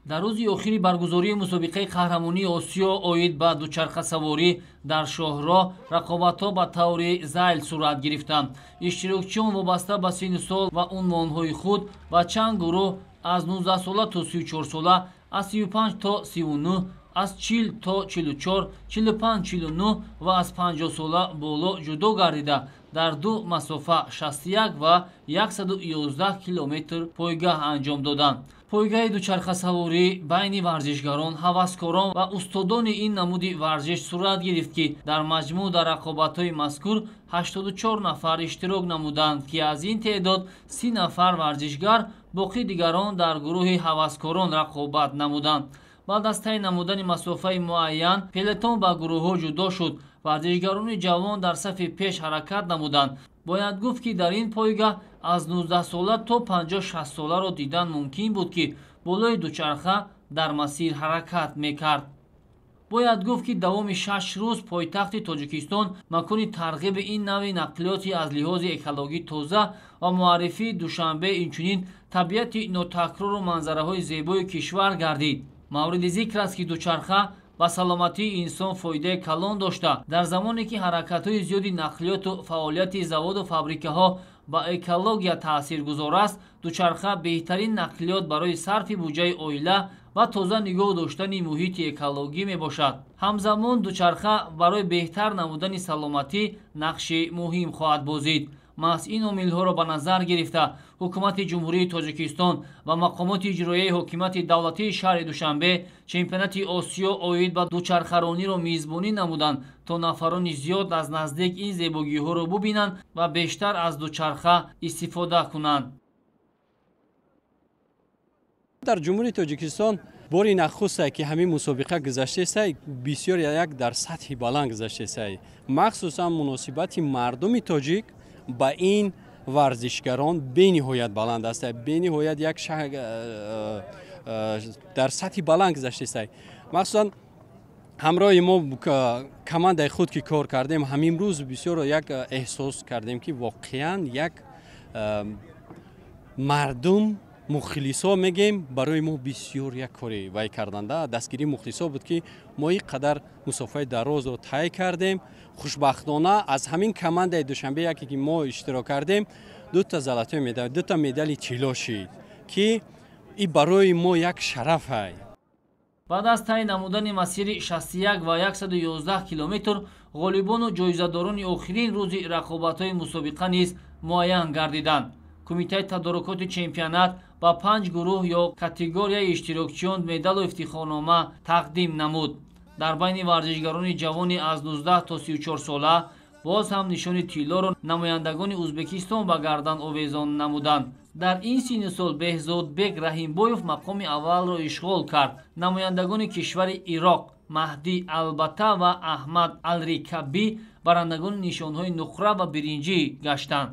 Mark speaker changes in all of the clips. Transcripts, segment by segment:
Speaker 1: Дар рӯзи охири баргузории мусобиқаи қаҳрамонии Осиё оид ба дучархасаворӣ дар шоҳроҳ рақобатҳо ба таври зайл сурат гирифтанд. Иштирокчиён вобаста ба синну сол ва унвонҳои худ ба чанд гурӯҳ аз 19 сола то 34 сола, аз 35 то 39, аз 40 то 44, 45, 49 ва аз 50 сола боло ҷудо гардида, дар ду масофа 61 ва 111 километр пойгаҳ анҷом доданд. Пойгаҳи дучархасаворӣ байни варзишгарон, ҳаваскорон ва устодони ин намуди варзиш сурат гирифт, ки дар маҷмӯъ дар рақобатҳои мазкур 84 нафар иштирок намуданд, ки аз ин теъдод 30 нафар варзишгар, боқӣ дигарон дар гурӯҳи ҳаваскорон рақобат намуданд. Баъд аз тай намудани масофаи муайян пелетон ба гурӯҳҳо ҷудо шуд. Варзишгарони ҷавон дар сафи пеш ҳаракат намуданд. Бояд гуфт, ки дар ин пойгаҳ аз 19 сола то 50-60 соларо дидан мумкин буд, ки болои дучарха дар масир ҳаракат мекард. Бояд гуфт, ки давоми 6 рӯз пойтахти Тоҷикистон макони тарғиби ин навъи нақлиёти аз лиҳози экологӣ тоза ва муаррифии Душанбе, инчунин табиати нотакрору манзараҳои зебои кишвар гардид. Мавриди зикр аст, ки дучарха ба саломатии инсон фоидаи калон дошта, дар замоне ки ҳаракатҳои зиёди нақлиёту фаъолияти заводу фабрикаҳо ба экология таъсиргузор аст, дучарха беҳтарин нақлиёт барои сарфи буҷаи оила ва тоза нигоҳ доштани муҳити экологӣ мебошад. Ҳамзамон дучарха барои беҳтар намудани саломатӣ нақши муҳим хоҳад бозид. Маҳз ин омилҳоро ба назар гирифта, ҳукумати Ҷумҳурии Тоҷикистон ва мақомоти иҷроияи ҳокимияти давлатии шаҳри Душанбе чемпионати Осиё оид ба дучархарониро мизбонӣ намуданд, то нафарони зиёд аз наздик ин зебогиҳоро бубинанд ва бештар аз дучарха истифода кунанд.
Speaker 2: Дар Ҷумҳурии Тоҷикистон бори нахусте, ки ҳамин мусобиқа гузаштеста, бисёр як дар сатҳи баланд гузаштеста. Махсусан муносибати мардуми тоҷик ба ин варзишгарон бениҳоят баланд аст, бениҳоят як дар сатҳи баланд гузаштеста. Махсусан ҳамроҳи мо командаи худ ки кор кардем, ҳамин рӯз бисёр як эҳсос кардем, ки воқеан як мардум мухлисо мегем, барои мо бисёр як кори вай карданда дастгирии мухлисо буд, ки мо ин қадар мусофаи дарозро тай кардем. Хушбахтона аз ҳамин командаи Душанбе яке ки мо иштирок кардем, дута золотой медал, дута медали тилло шид, ки и барои мо як шараф ай.
Speaker 1: Баъд аз тай намудани масири 61 ва 111 километр ғолибону ҷоизадорони охирин рӯзи рақобатҳои мусобиқа низ муайян гардиданд. Кумитаи тадорукоти чемпионат ба 5 гурӯҳ ё категорияи иштирокчиён медалу ифтихорнома тақдим намуд. Дар байни варзишгарони ҷавони аз 19 то 34 сола боз ҳам нишони тиллоро намояндагони Ӯзбекистон ба гардан овезон намуданд. Дар ин синну сол Беҳзодбек Раҳимбоев мақоми аввалро ишғол кард. Намояндагони кишвари Ироқ Маҳдӣ Албата ва Аҳмад Алрикабӣ барандагони нишонҳои нуқра ва биринҷӣ гаштанд.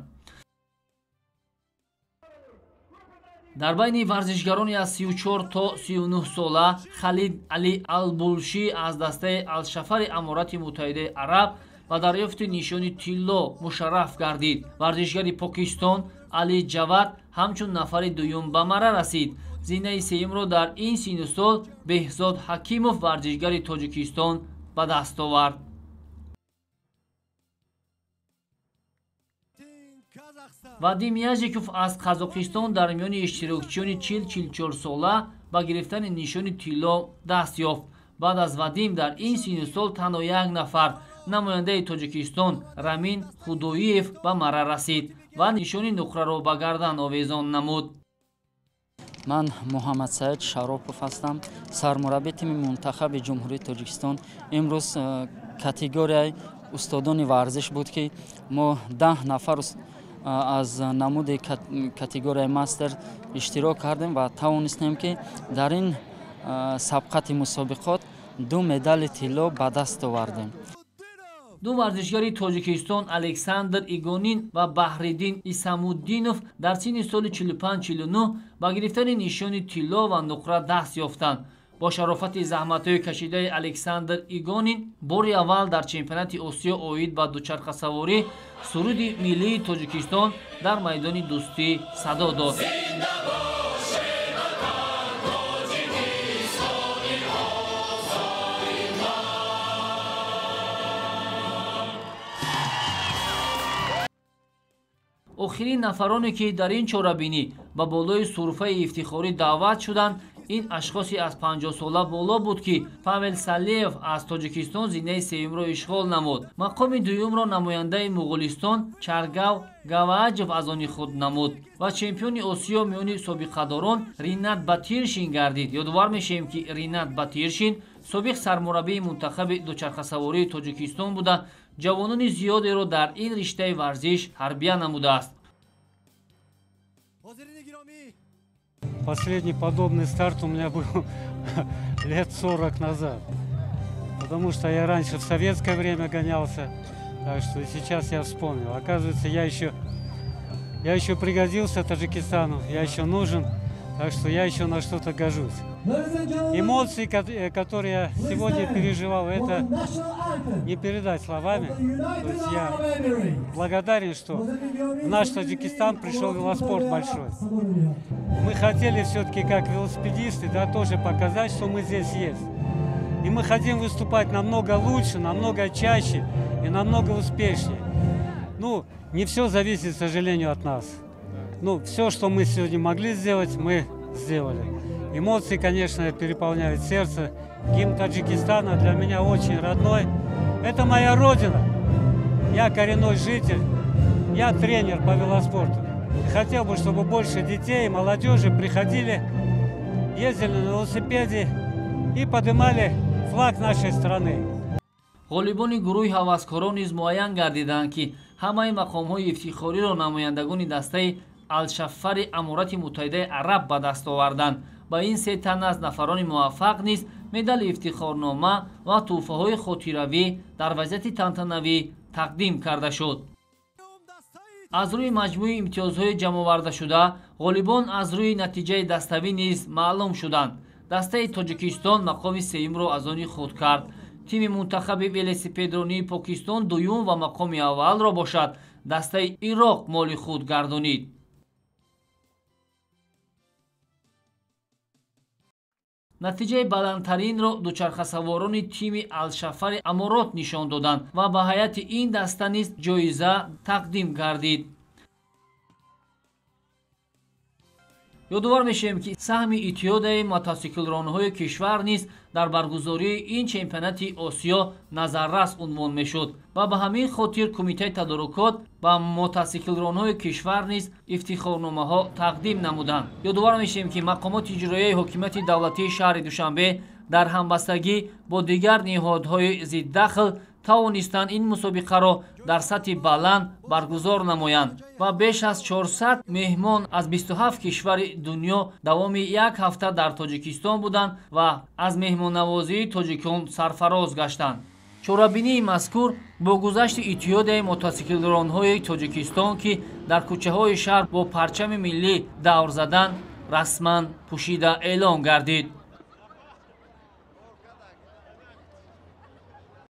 Speaker 1: Дар байни варзишгарони аз 34 то 39 сола Халид Али Албулшӣ аз дастаи Алшафари Аморати Муттаҳидаи Араб ба дарёфти нишони тилло мушарраф гардид. Варзишгари Покистон Али Ҷавад ҳамчун нафари дуюм ба мара расид. Зинаи сеюмро дар ин синну сол Беҳзод Ҳакимов, варзишгари Тоҷикистон, ба даст овард. Вадим Яжиков аз Қазоқистон дар миёни иштирокчиёни 40-44 сола ба гирифтани нишони тилло даст ёфт. Баъд аз Вадим дар ин синну сол танҳо як нафар, намояндаи Тоҷикистон Рамин Худоиев, ба мара расид ва нишони нуқраро ба гардан овезон намуд.
Speaker 3: Ман Муҳаммадсаид Шаропов ҳастам, сармурабби тими мунтахаби Ҷумҳурии Тоҷикистон. Имрӯз категорияи устодони варзиш буд, ки мо 10 нафар аз намуди категорияи мастер иштирок кардем ва тавонистем, ки дар ин сабқати мусобиқот 2 медали тилло ба даст овардем.
Speaker 1: Ду варзишгари Тоҷикистон Александр Игонин ва Баҳриддин Исамуддинов дар синни соли 45-49 ба гирифтани нишони тилло ва нуқра даст ёфтанд. Бо шарофати заҳматҳои кашидаи Александр Игонин бори аввал дар чемпионати Осиё оид ба дучархасаворӣ суруди миллии Тоҷикистон дар майдони Дӯстӣ садо дод. Охирин нафароне ки дар ин чорабинӣ ба болои сурфаи ифтихорӣ даъват шуданд, ин ашхоси аз 50 сола боло буд, ки Павел Салеев аз Тоҷикистон зинаи сеюмро ишғол намуд. Мақоми дуюмро намояндаи Муғулистон Чаргав Гавааҷов аз они худ намуд ва чемпиони Осиё миёни собиқадорон Ринат Батиршин гардид. Ёдовар мешавем, ки Ринат Батиршин собиқ сармураббии мунтахаби дучархасавории Тоҷикистон буда, ҷавонони зиёдеро дар ин риштаи варзиш тарбия намудааст.
Speaker 4: Последний подобный старт у меня был лет 40 назад, потому что я раньше в советское время гонялся, так что сейчас я вспомнил. Оказывается, я еще пригодился Таджикистану, я еще нужен, так что я еще на что-то гожусь. Эмоции, которые я сегодня переживал, это не передать словами. То есть я благодарен, что в наш Таджикистан пришел велоспорт большой. Мы хотели все-таки, как велосипедисты, да, тоже показать, что мы здесь есть. И мы хотим выступать намного лучше, намного чаще и намного успешнее. Ну, не все зависит, к сожалению, от нас. Ну, все, что мы сегодня могли сделать, мы сделали. Эмоции, конечно, переполняют сердце. Гимн Таджикистана для меня очень родной. Это моя родина. Я коренной житель, я тренер по велоспорту. Хотел бы, чтобы больше детей и молодежи приходили, ездили на велосипеде и поднимали флаг нашей страны.
Speaker 1: Ғолибони гурӯҳи ҳаваскорон низ муайян гардиданд, ки ҳамаи мақомҳои ифтихориро намояндагони дастаи Алшафари Аморати Муттаҳидаи Араб ба даст оварданд. Ба ин се тан аз нафарони муваффақ низ медали ифтихорнома ва тӯҳфаҳои хотиравӣ дар вазъияти тантанавӣ тақдим карда шуд. Аз рӯи маҷмӯи имтиёзҳои ҷамъовардашуда ғолибон аз рӯи натиҷаи даставӣ низ маълум шуданд. Дастаи Тоҷикистон мақоми сеюмро аз они худ кард. Тими мунтахаби велосипедронии Покистон дуюм ва мақоми аввалро бошад дастаи Ироқ моли худ гардонид. Натиҷаи баландтаринро дучархасаворони тими Алшафари Аморот нишон доданд ва ба ҳайати ин даста низ ҷоиза тақдим гардид. Ёдовар мешавем, ки саҳми иттиҳодияи мотосиклронҳои кишвар низ дар баргузории ин чемпионати Осиё назаррас унвон мешуд ва ба ҳамин хотир кумитаи тадорукот ба мотосиклронҳои кишвар низ ифтихорномаҳо тақдим намуданд. Ёдовар мешавем, ки мақомоти иҷроияи ҳокимияти давлатии шаҳри Душанбе дар ҳамбастагӣ бо дигар ниҳодҳои зиддахл тавонистанд ин мусобиқаро дар сатҳи баланд баргузор намоянд ва беш аз 400 меҳмон аз 27 кишвари дунё давоми як ҳафта дар Тоҷикистон буданд ва аз меҳмоннавозии тоҷикон сарфароз гаштанд. Чорабинии мазкур бо гузашти иттиҳодияи мотосиклронҳои Тоҷикистон, ки дар кӯчаҳои шаҳр бо парчами миллӣ давр задан, расман пӯшида эълон гардид.